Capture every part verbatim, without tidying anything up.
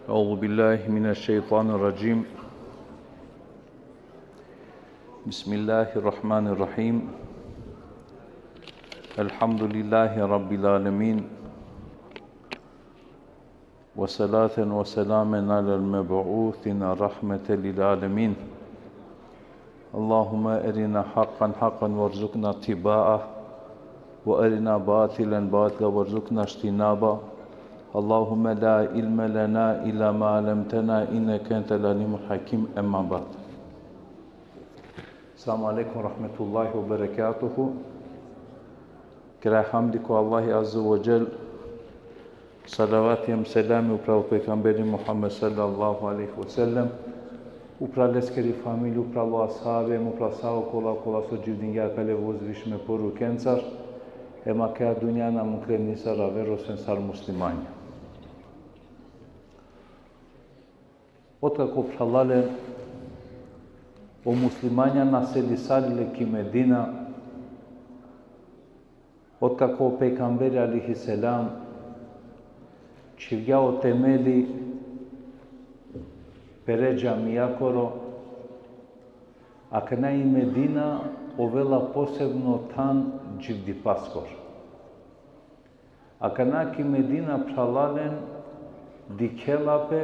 أعوذ بالله من الشيطان الرجيم. بسم الله الرحمن الرحيم. الحمد لله رب العالمين. وصلاة وسلاما على المبعوث رحمة للعالمين. اللهم أرنا حقا حقا وارزقنا اتباعه، وأرنا باطلا باطلا وارزقنا اجتنابه. اللهم لا علم لنا إلا ما علمتنا إنك أنت العليم الحكيم. أما بعد. السلام عليكم ورحمة الله وبركاته. Kera hamdi ko Allahi Azze ve Dželle, salavati hem selami upral pejgamberi Muhammed sallallahu alejhi ve sellem, upral leskeri familija, upral o ashabi, upral sa okola, kola so dživdingje akale vozvišime porukencar, hem akaja dunja na mukhle nisar aver osim sar muslimanja. Otkako, phralalen, o muslimanja naselisalile ki Medina, otkako o pejgamberi alejhi selam čhivgja o temeli pere džamijakoro, akana i Medina ovela posebno than dživdipaskoro. Akana ki Medina, phralalen, dikhela pe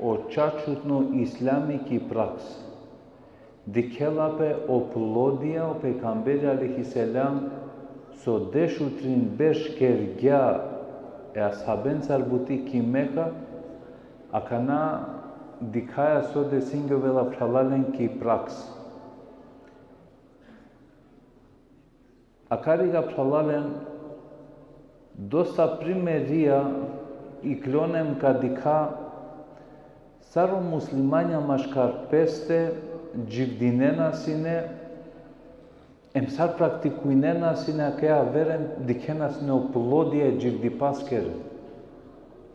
o čačutno islami ki praksa. Dikhela pe o plodija, o pejgamberi alejhi selam so dešutrin berš kergja e ashabencar buti ki Meka, akana dikhaja so desingjola, phralalen, ki praksa. Akariga, phralalen, dosta primerija iklon hem ka dikha sar o muslimanja maškar peste dživdinena sine, em sar praktikujnena sine akaja vera, dikhena sine o plodija e dživdipaskere.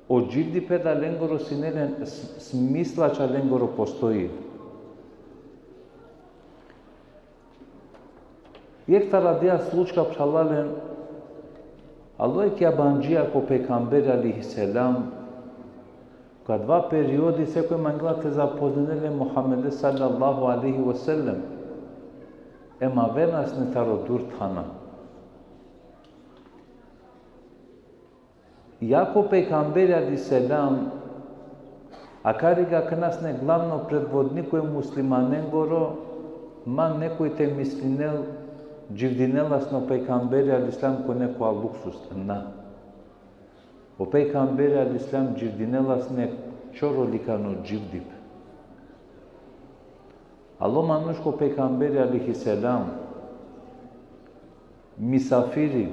O dživdipe da lengoro sine len s-, smisla ča lengoro postoji. Jekh taro adija slučka, phralalen, alo jekh jabandžija ko pejgamberi alejhi selam, ko adava periodi sekoj mangela te zapoznel e Muhammede sallallahu alejhi ve sellem, em avena sine taro dur thana. Iako pejgamberi alejhi selam, akariga akana sine glavno predvodniko e muslimanengoro, ma nekoj te mislinel, dživdinela sine o pejgamberi alejhi selam ko nekoja luksus, na. O pejgamberi alejhi selam dživdinela sine čoro likano dživdipe. Alo manuš ko pejgamberi alejhi selam, misafiri,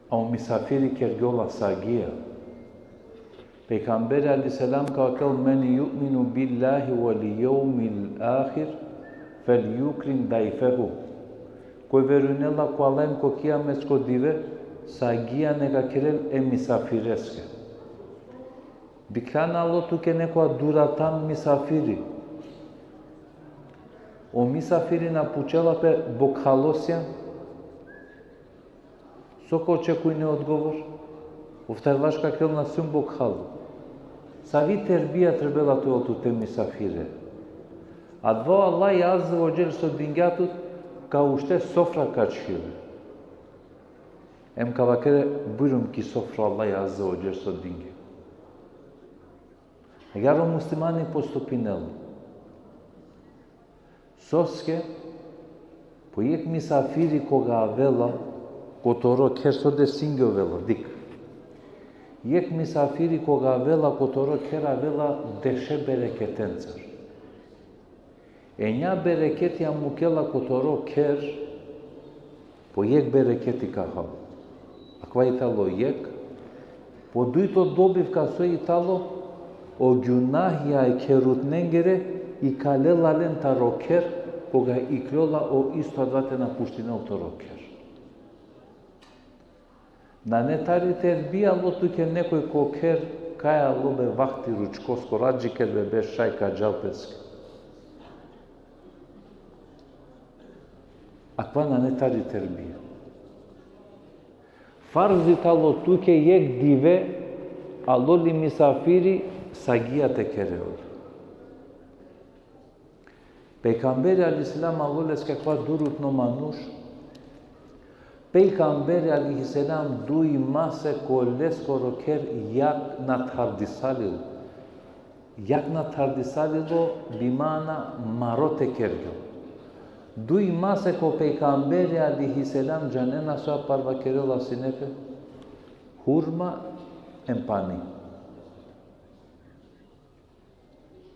a o misafiri kergjola sagija. Pejgamberi alejhi selam ka vakerel: "Men ju'minu billahi vel jevmil ahir, fel jukrim dajfehu." Koj verujnela ko Allah em ko kijametsko dive, sagija neka kerel e misafireske. Dikhljan alo tuke nekoja dur than misafiri. O misafiri na pučela pe: "Bokhalo sian?" So ka očekujne odgovor? Ov tari laš ka kerel: "Na sium bokhalo." Savi terbija trebela te ovel tut e misafire? Adava o Allah azze ve dželle so dingja tut, ka ušte sofra ka čhil. Em ka vakere: "Bujrum ki sofra o Allah azze ve dželle so dingja." Agjaar o muslimani postupinela. Soske? Po jekh misafiri koga avela ko toro kher, so desingjovela, dikh. Jekh misafiri koga avela ko toro kher, avela deše bereketencar. Enja bereketija mukela ko toro kher, po jekh bereketi ka hal. Akava i talo jekh. Po dujto dobivka so i talo, o gjunahija e kherutnengere ikalela len taro kher, koga ikljola o isto adava te napuštinel toro kher. Nane tari terbija alo tuke nekoj ko kher, kaj alo be vakti ručkoskoro, adžiker be, be šaj ka džal peske. Akava nane tari terbija. Farzi talo tuke jekh dive, alo li misafiri, sagija te kerel. Pejgamberi alejhi selam alo leske akava durutno manuš. Pejgamberi alejhi selam duj masek ko leskoro kher jak na thardisalilo. Jak na thardisalilo, bi mana maro te kergel. Duj masek o Pejgamberi alejhi selam džanena so parvakerela sine pe? Hurma em pani.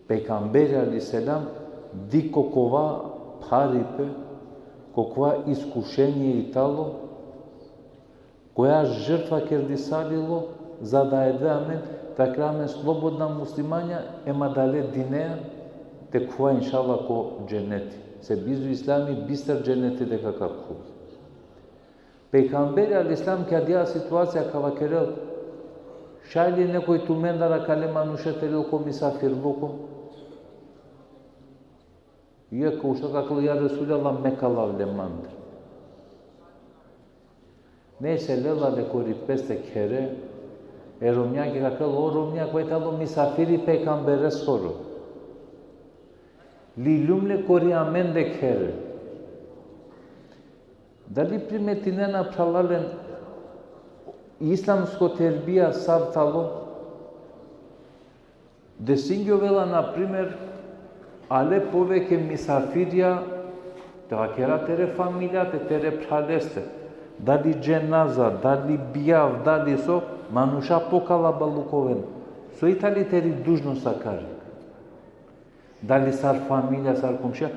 Pejgamberi alejhi selam, dikh ko kova pharipe, ko kova iskušenie i talo, koja žrtva kerdisalilo, za da edve amen, te kera amen slobodna muslimanja, em adale dinea te khuva inšallah ko dženeti. Se bizo islami bistar dženeti deka ka khuva. Pejgamberi alejhi selam ki adija situacija ka vakerel: Šaj li nekoj tumendar akale manuše te lel ko misafirluko? Jekh ka uštel ka kerel: Ja Resulallah, me ka lav le mande. Nejse, lela le kori peste khere, e romnjake ka kerel: O romnja, kova i talo misafiri pejgambereskoro. Liljum le kori amende khere. Dali primetinena, phralalen, islamsko terbija sar talo? Desingjovela, na primer, ale poveke misafirja, te vakera, tere familijate, tere phraleste. Dali dženaza, dali bijav, dali so, manuša pokalabalukovena. So i tali teri dužnost akari? Dali sar familija, sar komšija,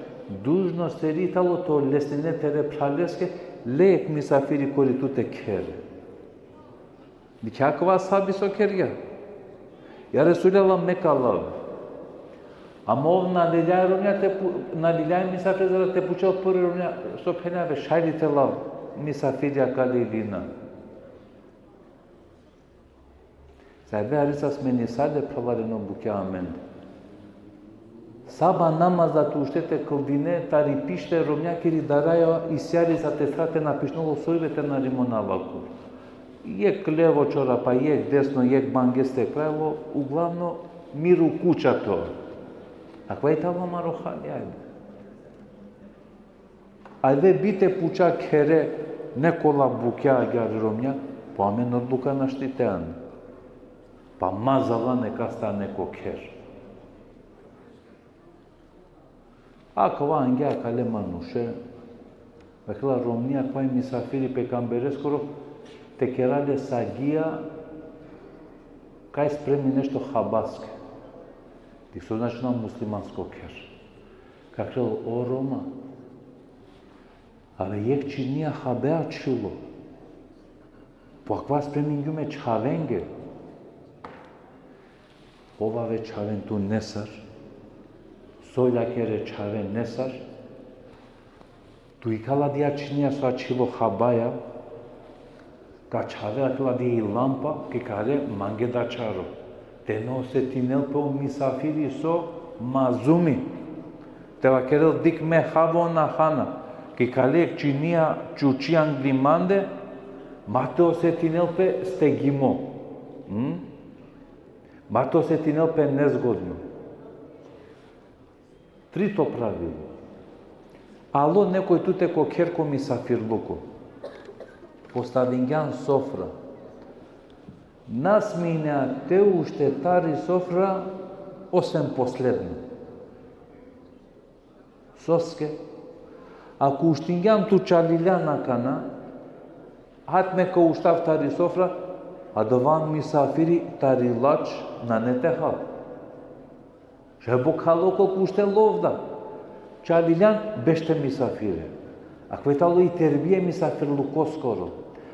dužnost teri talo te olesnine tere phraleske, le jekh misafiri kori tute khere. Dikhe akava ashabi so kergja. Ja Resulallah, me ka lav. Ama ov na lilja e romnja te pu-, na lilja e misafirja te pučel poro e romnja, so phenjave, šaj li te lav misafirja akale ili na. Sa eve hari sa smenisale, phralalen, o bukja amende. Saba namaz da te ušte te kldine, tari pište romnjakiri daraja isi hari sa te thra te napišno lo soribe te narimona vakul. Jekh levo čorapa, jekh desno, jekh bangeste krajlo, uglavno mir u kuća to. Akava i talo amaro hali, ajde. Ajde bi te puča khere, nekola bukja agjaar romnja, po amen odluka našti te ana. Pa mazala neka stane ko kher. Akava angja akale manuše, vakerela: Romnja, akava i misafiri pejgambereskoro, te kera le sagija, kaj spremi nešto habaske. Dikh so značinela muslimansko kher. Ka kerel: O Roma, ave jekh činija habe ačhilo. Po akava spremingjum e čhavenge. Ov ave čhaven tu nesar, solja kere čhaven nesar, tu ikal adija činija so ačhilo habaja, ka čhave akala adija i lampa, ki kare mange da čaro. Te na osetinel pe o misafiri so mazumi. Te vakerel: Dikh, me hava, on na hana. Ki kale jekh činija čuči angli mande, ma te osetinel pe stegimo. Hm? Ma te osetinel pe nezgodno. Trito pravilo. Alo nekoj tute ko kher ko misafirluko. Postavingjan sofra. Na sminea te ušte tari sofra, osem posledno. Soske? Ako uštingjan tu, čaliljan akana, hat me ka uštav tari sofra, Adava misafiri tari lač nane te hal. Šaj bokhalo ko kušte lov da. Čaliljan bešte misafire. Akava tano i terbija misafirlukoskoro.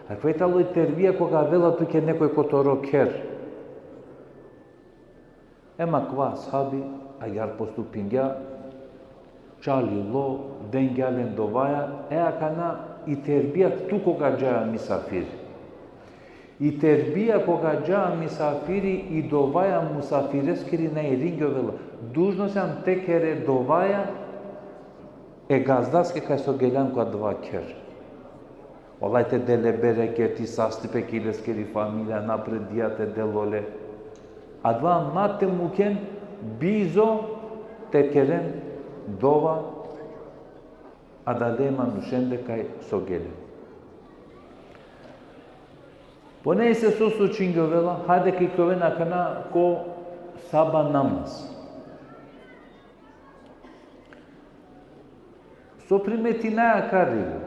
Akava tano i terbija koga avela tuke nekoj ko toro kher. Em akava ashabi agjaar postupingja, čalilo, dengja len dovaja, e akana i terbija tu koga džaja misafiri. I terbija koga džaja misafiri i dovaja musafireskiri na iringjovela. Dužno sian te kere dovaja e gazdaske kaj so geljan ko adava kher. Olaj te del le bereketi, sastipe ki leskeri familija, napredija te del ole. Adava ma te mukhen bizo te keren dova adale manušende kaj so gele. Ponese so so čingjovela, hajde ka ikloven akana ko saba namaz. So primetinaja akariga?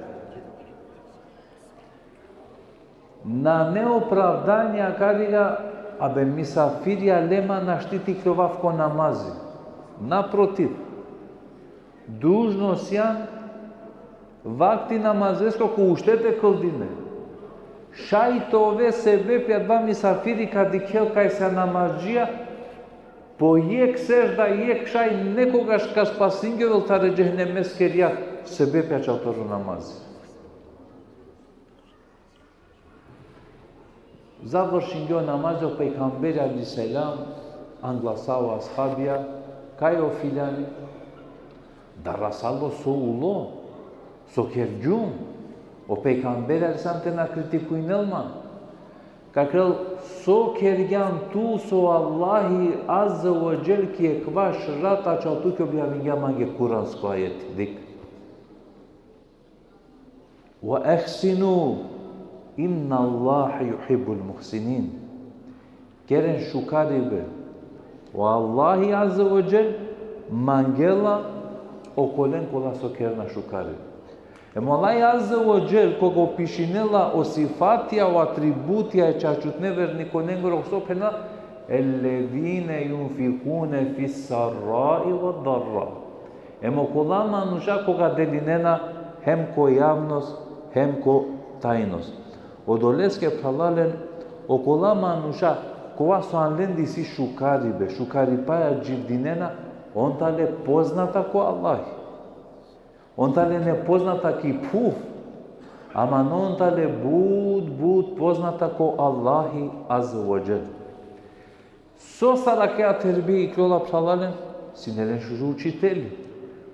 Nane opravdanje akariga, abe misafirja le ma našti te iklovav ko namazi. Naprotiv, dužno sian vakti namazesko ko ušte te kldine. Šaj te ove sebepi adava misafiri ka dikhel kaj sa namadžija, po jekh sežda, jekh šaj nekogaš ka spasingjovel tari džehennemeskeri jag sebepi ačhal toro namazi. Završingja o namazi, o pejgamberi alejhi selam angla sa o ashabija, kaj o filjani, darasalo so ulo, so kergjum, o pejgamberi alejhi selam te na kritikujnel man. Ka kerel, so kergjan tu so Allahi azze ve dželle ki ekvaš rat ačhal tuke objavingja mange kuransko ajeti. Dik. Ve ehsinu, innallahe juhibbul muhsinin. Keren šukaribe. O Allahi azze ve dželle mangela okolen kola so kerena šukaribe. Em o Allahi azze ve dželle koga opišinela o sifatija, o atributija e čačutne vernikonengoro, so phenela, ellezine junfikune fis sarrai ve darra. Em okola manuša koga delinena hem ko javnost, hem ko tajnost. Odoleske phralalen, okola manuša kova so anglende isi šukaribe, šukaripaja dživdinena, on tale poznata ko Allahi. On tale nepoznata ki phuv, ama on tale but, but poznata ko Allahi azze ve dželle. So sar akaja terbija iklola phralalen, sine len šužo učiteli.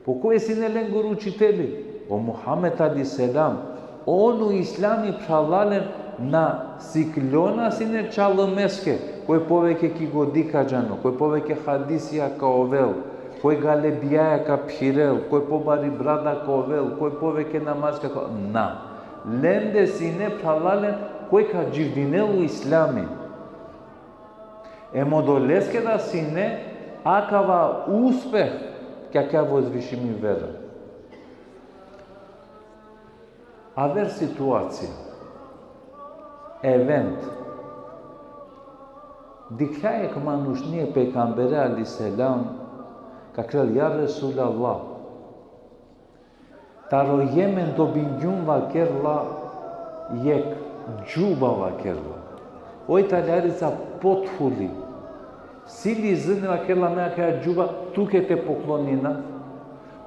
Po koj sine lengoro učiteli? O Muhammed alejhi selam. On o islami phralalen na sikljona sine čalmeske, koj poveke ki godi ka džanel, koj poveke hadisija ka ovel, koj galebijaja ka phirel, koj pobari brada ka ovel, koj poveke namazi ka, na. Lende sine phralalen koj ka dživdinel o islami. Em odoleske da sine akava uspeh ki akaja vozvišimi vera. Aver situacija. Event. Dikhlja jekh manušni e pejgambere alejhi selam, ka kerel: Ja Resulallah, taro Jemen dobingjum, vakerela, jekh džuba, vakerela. Oj tali harica pothuli. Si li izini, vakerela, me akaja džuba tuke te poklonina?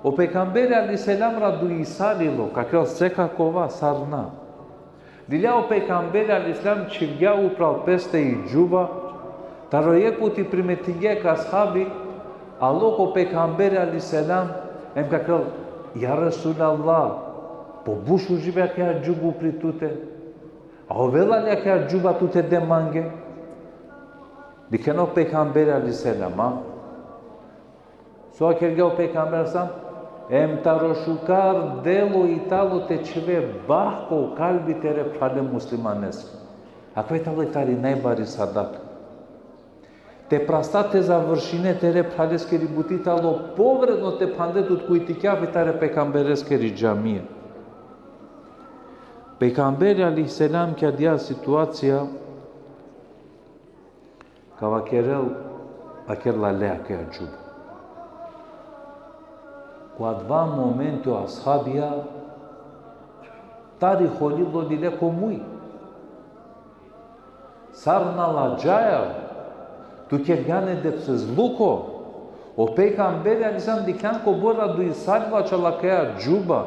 O pejgamberi alejhi selam raduisalilo, ka kerel: Sekakova, sar na. Lilja o pejgamberi alejhi selam, čhivgja upral peste i džuba, taro jekh puti primetingja jekh ashabi, alo ko pejgamberi alejhi selam, em ka kerel: Ja Resulallah, po but šuži be akaja džuba upri tute. A ovela li akaja džuba tute de mange? Dikhena o pejgamberi alejhi selam, a? So kergja o pejgamberi alejhi selam, em taro šukar delo i talo te čhive bah ko kalbi tere phrale muslimaneske. Akava i talo tari najbari sadaka. Te prasta te završine tere phraleskeri buti talo povredno te phande tut koj tikjave tare pejgambereskeri džamija. Pejgamberi alejhi selam ki adija situacija Ka vakerel, vakerla le akaja džuba. Ko adava momenti o ashabija tari holi lodile ko muj. Sar na ladžaja, tu kergjan e depsezluko, o pejgamberi alejhi selam dikhljan kobor raduisarela čala akaja džuba.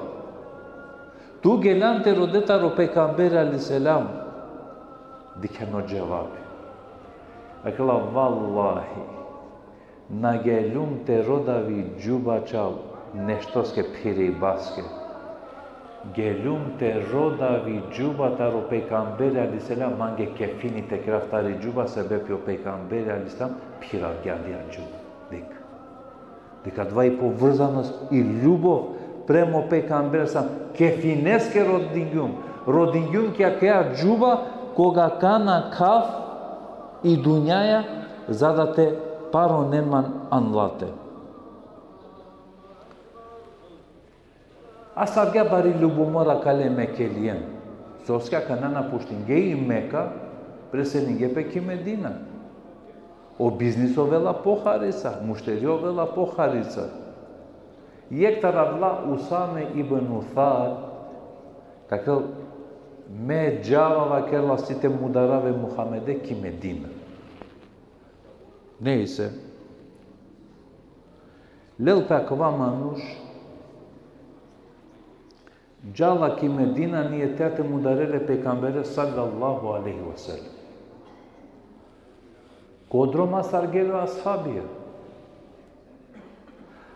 Tu geljan te rode taro pejgamberi alejhi selam. Dikhen o dževabi. Vakerela, vallahi, na geljum te rodav i džuba čal neštoske phiribaske. Geljum te rodav i džuba taro pejgamberi alejhi selam, mange kefini te kerav tari džuba, sebepi o pejgamberi alejhi selam phiravgja li džuba. Dik. Dik adava i povrzanost i ljubov prema o pejgamberi alejhi selam. Kefineske rodingjum. Rodingjum ki akaja džuba, koga kana kaf i dunjaja, za da te paronen man anlate. Asavgja bari ljubomora akale Mekelien. Soske akana napuštinge i Meka, preselinge pe ki Medina. O biznis ovela poharica, mušteri ovela poharica. Jekh taro avla Usame ibn Uthal, vakerel, me džava, vakerela, si te mudarav e Muhammede ki Medina. Nejse. Lel pe akava manuš, džala ki Medina, nijetija te mudarel e pejgambere sallallahu alejhi ve sellem. Ko drom astargje le o ashabija.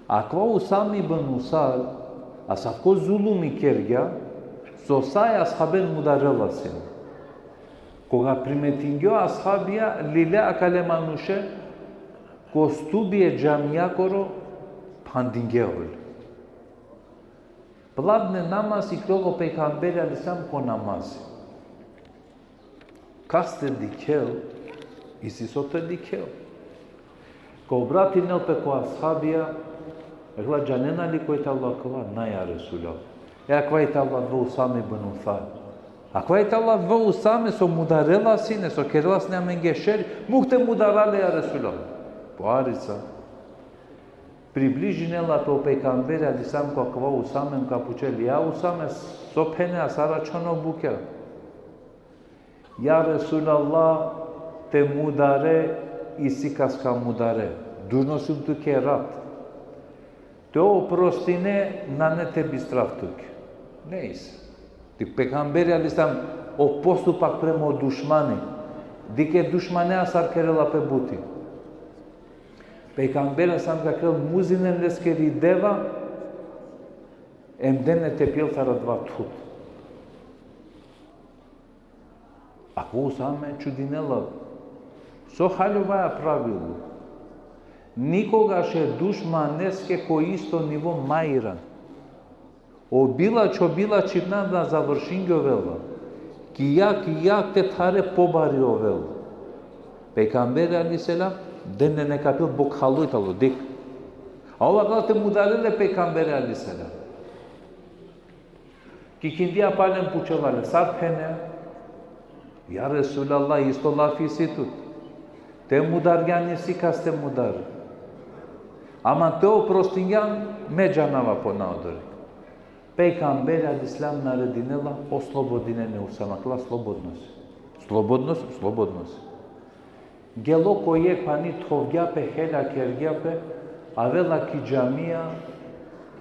Akava Usame ibn Uthal, asavko zulumi kergja, so sa e ashaben mudarela sine. Koga primetingje o ashabija, lile akale manuše, ko stubi e džamijakoro, phandingje ole. Pladne namaz, iklol o pejgamberi alejhi selam ko namazi. Kas te dikhel, isi so te dikhel. Ka obratinel pe ko ashabija, vakerela, džanena li koj tano akava? Na, ja Resulallah. E, akava i tano adava Usame ibn Uthal. Akava i tano adava Usame so mudarela sine, so kerela sine amenge šer, mukh te mudara le, ja Resulallah. Poharica. Približinela pe o pejgamberi alejhi selam ko akava Usame, ka pučel, ja Usame, so phene, sar ačhon o bukja? Ja Resulallah, te mudare, isi kas ka mudare. Dužno sijum tuke rat. Te oprostine, nane te bistrav tuke. Nejse. Dik pejgamberi alejhi selam o postupak prema o dušmani. Dik e dušmanea sar kerela pe buti. Pejgamberi alejhi selam vakerel, muzinen leskeri deva, em den le te pijel taro adava thud. Akava Usame čudinela, so haljovava pravilo? Nikogaš e dušmaneske ko isto nivo ma iran. O bilač, o bilačina na završingjovela. Ki jag, ki jag te thare pobari ovel. Pejgamberi alejhi selam, den le neka pijel, bokhalo i tano, dik. A ov akala te mudarel e pejgamberi alejhi selam. Ki ikindija palem pučela le, sar phene? Ja Resulallah, isto lafi isi tut. Te mudargjan, isi kas te mudar. Ama te oprostingjan, me džanava pana odori. Pejgamberi alejhi selam naredinela, oslobodinen e Usame, vakerela, slobodno si. Slobodno si, slobodno si. Gelo ko jekh pani, thovgja pe, helja kergja pe, avela ki džamija,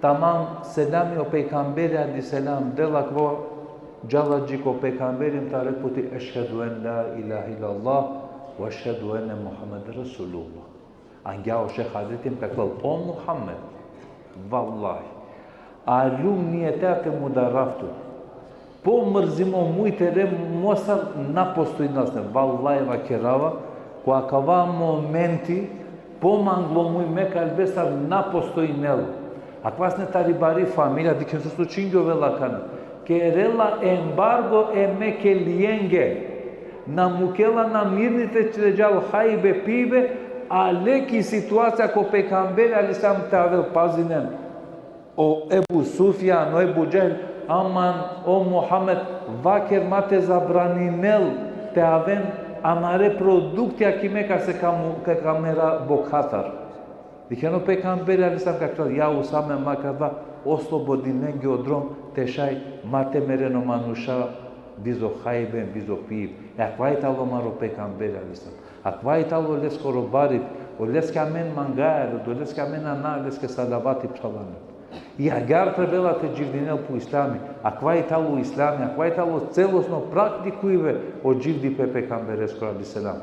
tamam selami o pejgamberi alejhi selam dela, akava džala dži ko pejgamberi, em tari puti, ešhedu en la ilahe illallah ve ešhedu enne Muhammeden Resulullah. Angja o šehadeti em ka vakerel, o Muhammed, vallahi, aljum nijetija te mudarav tut. Pomrzimo muj tere, mo sar na postojinela sine. Vallahi vakerava, ko akava momenti, pomanglo muj Meka, albe sar na postojinela. Akava sine tari bari familija, dikhen so slučingjovela akana. Kerela embargo e Mekelijenge. Na mukela namirnice te džal hajbe pibe, ale ki situacija ko pejgamberi alejhi selam te avel, pazinen. O Ebu Sufjan, o Ebu Džehl, aman, o Muhammed, vaker ma te zabraninel te aven amare produkti akime kase ka mu-, ka, ka mera bokhatar. Dikhen o pejgamberi alejhi selam ka kral, ja Usame, ma kada, oslobodin lenge o drom, te šaj, ma te meren o manuša bizo hajben, bizo piben. E akava i talo amaro pejgamberi alejhi selam. Akava i talo leskoro barip, oleske amen mangaja, oleske amen ana, leske salavati psalame. I agjaar trebela te dživdinel po islami, akava i talo islami, akava i talo celosno praktikuibe o dživdipe pejgambereskoro alejhi selam.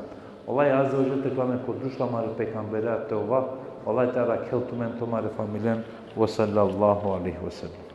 Allah azze ve dželle te kerel amen ko društvo amare pejgamberea te ova, Allah te arakhel tumen tumare familijen, ve sallallahu alejhi ve sellem.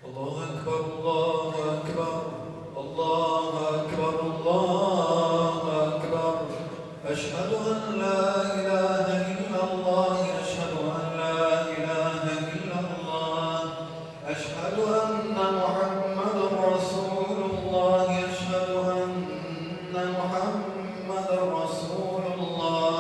الله أكبر، الله أكبر، الله أكبر، الله أكبر. أشهد أن لا إله إلا الله، أشهد أن لا إله إلا الله. أشهد أن محمدا رسول الله، أشهد أن محمدا رسول الله.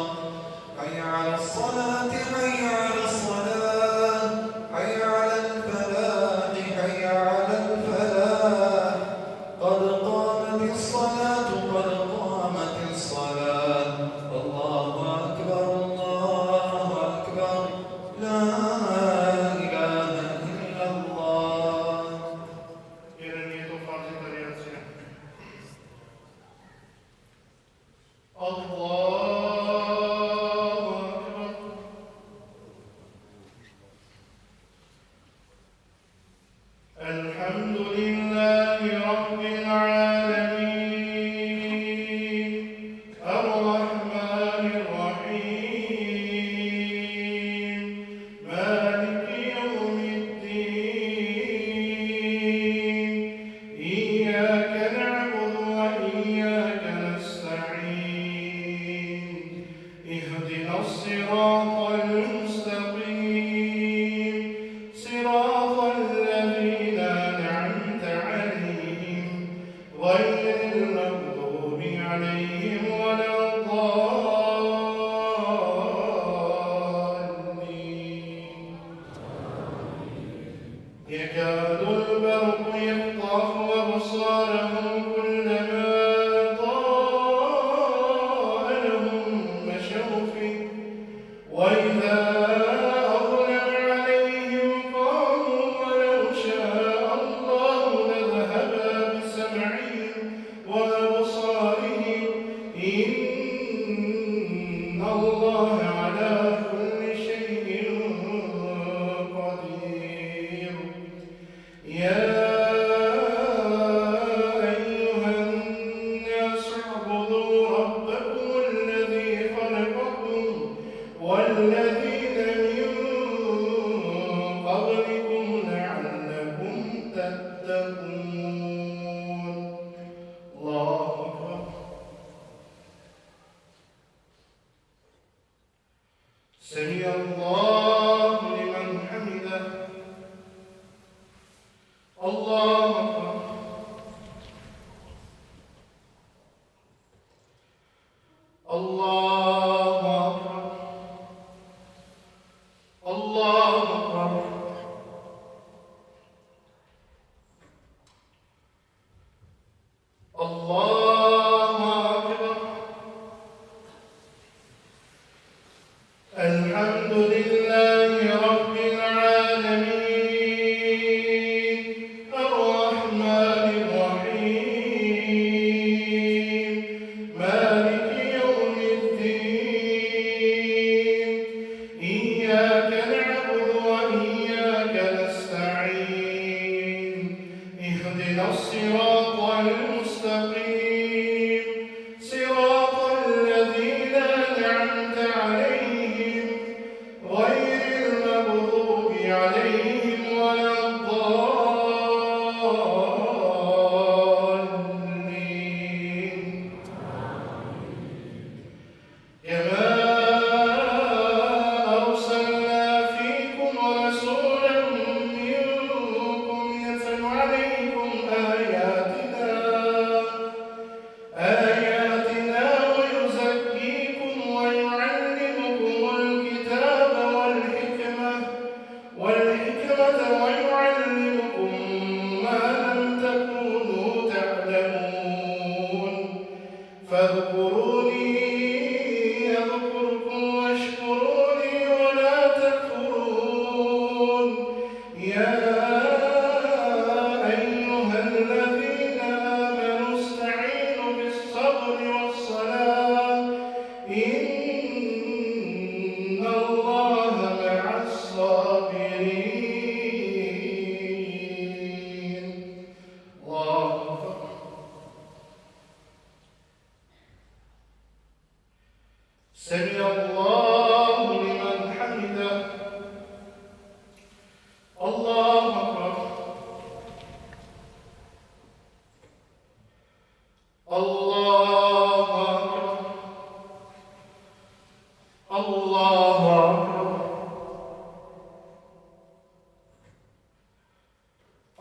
حي على الصلاة، حي على الصلاة، حي على الفلاح، حي على الفلاح. قد قامت الصلاة، قد قامت الصلاة. الله أكبر، الله أكبر. لا إله إلا الله. Jedan minut, farzi talijancija. الله أكبر. الحمد لله رب العالمين. الرحمن الرحيم. مالك يوم الدين. إياك نعبد وإياك نستعين. اهدنا الصراط المستقيم. صراط الذين أنعمت عليهم غير المغضوب عليهم ولا الضالين. يكاد البرق يخطف أبصارهم كلما أضاء لهم مشوا فيه وإذا أظلم عليهم قاموا ولو شاء الله لذهب بسمعهم وأبصارهم إن الله على كل شيء قدير. يا أيها الناس اعبدوا ربكم الذي خلقكم والذين من قبلكم لعلكم تتقون. الله أكبر. سمع الله لمن حمده. الله أكبر. الله أكبر. الله أكبر. الله أكبر. الحمد لله رب العالمين. الرحمن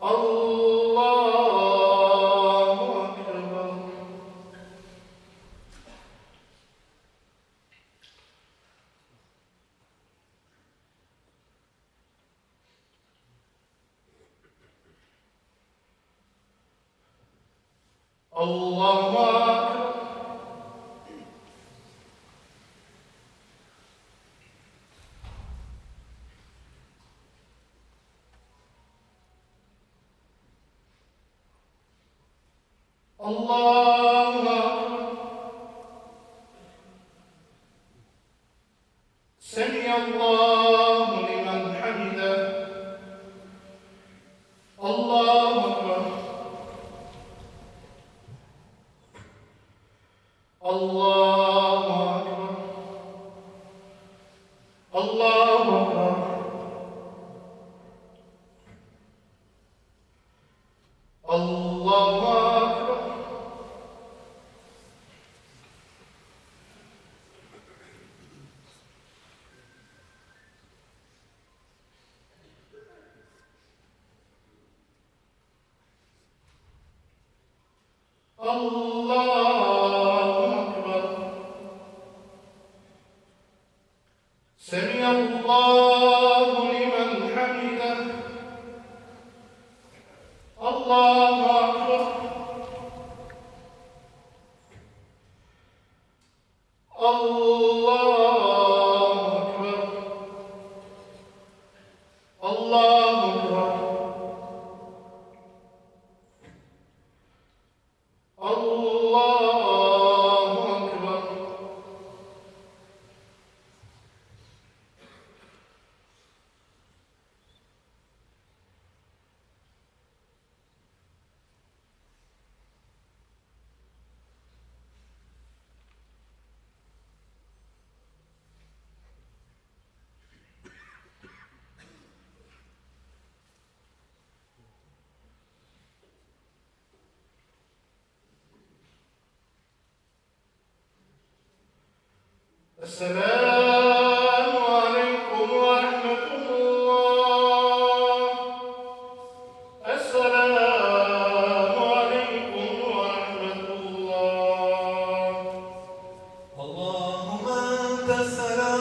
الله أكبر. الله أكبر. الله أكبر. سمع الله لمن حمده. الله أكبر. الله أكبر. الله أكبر. الله أكبر. الله أكبر. سمع الله لمن حمده. الله أكبر. الله أكبر. الله أكبر. الله أكبر. السلام عليكم ورحمة الله. السلام عليكم ورحمة الله. اللهم أنت السلام